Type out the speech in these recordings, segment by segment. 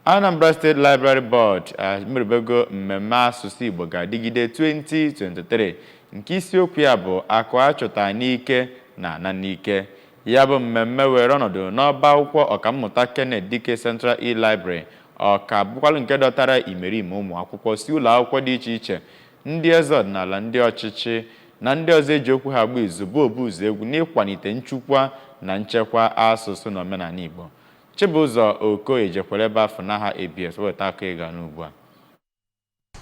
Anambra State Library Board emerubego mmemme asụsụ Igbo ga-adịgide 2023 nke isiokwu ya bụ akụ achụta n'ike na ana n'ike. Ya bụ mmemme were ọnọdụ n'ọba akwụkwọ Ọkammụta Kenneth Dike Central E-Library, Ọka, bụkwalụ nke dọtara imerime ụmụ akwụkwọ si ụlọ akwụkwọ dị iche iche, ndị eze ọdịnala, ndị ọchịchị na ndị ọzọ eji okwu ha agba izu bụ obu ụzọ egwu n'ịkwalite nchukwa na nchekwa asụsụ na omenala Igbo. Chibụzọ Okoye jekwara ebe afọ n'aha ABS weta akụ ịga n'ugbu a.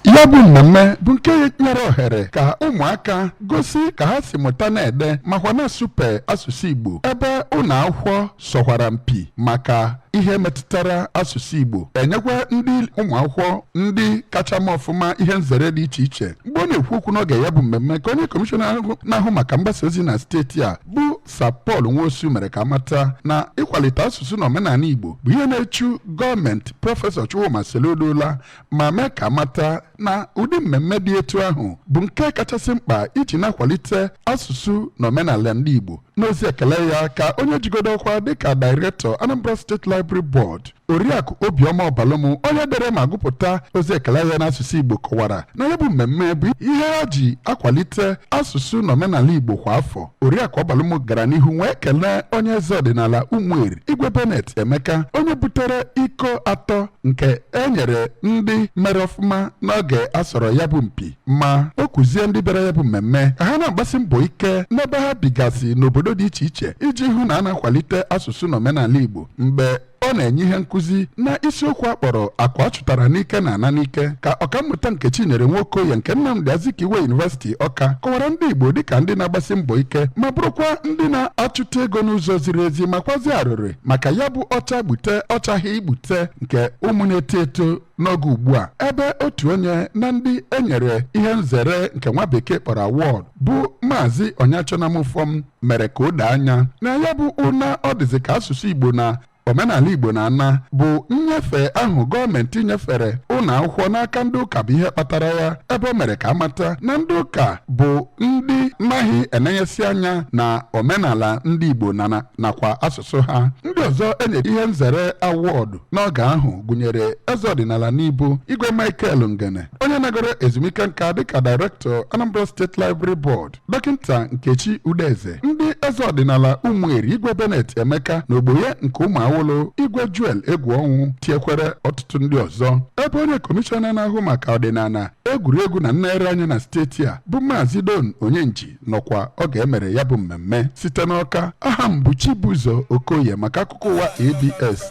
Ya bụ mmemme bụ nke nyere ohere ka ụmụaka gosi ka ha si mụta na-ede makwa na-asụpe asụsụ Igbo, ebe ụlọ akwụkwọ sọkwara mpi maka ihe metụtara asụsụ Igbo, enyekwa ndị ụmụ akwụkwọ ndị kacha ma ọfụma ihe nzere dị iche iche. Mgbe ọ na-ekwu okwu n'oge ya bụ mmemme, ka onye kọmishọna na-ahụ maka mgbasa ozi na steeti a bụ Sir Paul Nwosu mere ka amata na ịkwalite asụsụ na omenala Igbo bụ ihe na-echu gọọmenti Prọfesọ Chukwuma Soludo ụla, ma mee ka amata na ụdị mmemme dị etu ahụ bụ nke kachasị mkpa iji na-akwalite asụsụ na omenala ndị Igbo. N'ozi ekele ya, ka onye jigodo ọkwa dịka Director, Anambra State Library Board, Oriakụ Obiọma Ọbalụmụ, onye dere ma gụpụta ozi ekele ya n'asụsụ Igbo, kọwara na ya bụ mmemme bụ ihe ha ji akwalite asụsụ na omenala Igbo kwa afọ. Oriakụ Ọbalụmụ gara n'ihu wee kelee onye eze ọdịnala Ụmụeri, Igwe Bennett Emeka, onye butere iko atọ nke e nyere ndị mere ọfụma n'oge a sọrọ ya bụ mpi, ma o kụzie ndị bịara ya bụ mmemme ka ha na-agbasi mbọ ike n'ebe ha bigasị n'obodo dị iche iche iji hụ na a na-akwalite asụsụ na omenala Igbo. Mgbe ọ na-enye ihe nkụzi na isiokwu a kpọrọ akụ achụtara n'ike na ana n'ike, ka Ọkammụta Nkechi Nyere Nwokoye nke Nnamdi Azikiwe University, Ọka, kọwara ndị Igbo dịka ndị na-agbasi mbọ ike ma bụrụkwa ndị na-achụta ego n'ụzọ ziri ezi, ma kwazi arịrị maka ya bụ ọcha gbute ọchaghị igbute nke ụmụ na-eto eto n'oge ugbu a. Ebe otu onye na ndị enyere ihe nzere nke nwa bekee kpọrọ award bụ Maazị Onyachonamufọm mere ka o doo anya na ya bụ ụna ọ dịzị ka asụsụ Igbo na omenala Igbo na-ana bụ nnyefe ahụ gọọmenti nyefere ụlọ akwụkwọ n'aka ndị ụka bụ ihe kpatara ya, ebe o mere ka amata na ndị ụka bụ ndị naghị enenyesi anya na omenala ndị Igbo na nakwa asụsụ ha. Ndị ọzọ enyere ihe nzere award n'oge ahụ gụnyere eze ọdịnala n'Ibo, Igwe Michael Ngene, onye nagoro ezumike nka dịka Director, Anambra State Library Board, Dọkịta Nkechi Udeze, ndị eze ọdịnala Ụmụeri, Igwe Bennett Emeka na ogboye nke ụmụ awụlụ, Igwe Juel Egwu Ọnwụ, tiekwere ọtụtụ ndị ọzọ. Ebe onye kọmishọna na-ahụ maka ọdịnala, egwuregwu na nlegharị anya na steeti a bụ Maazị Don Onyenji nọkwa oge emere ya bụ mmemme. Site n'Ọka, aha m bụ Chibụzọ Okoye maka akụkọ ụwa ABS.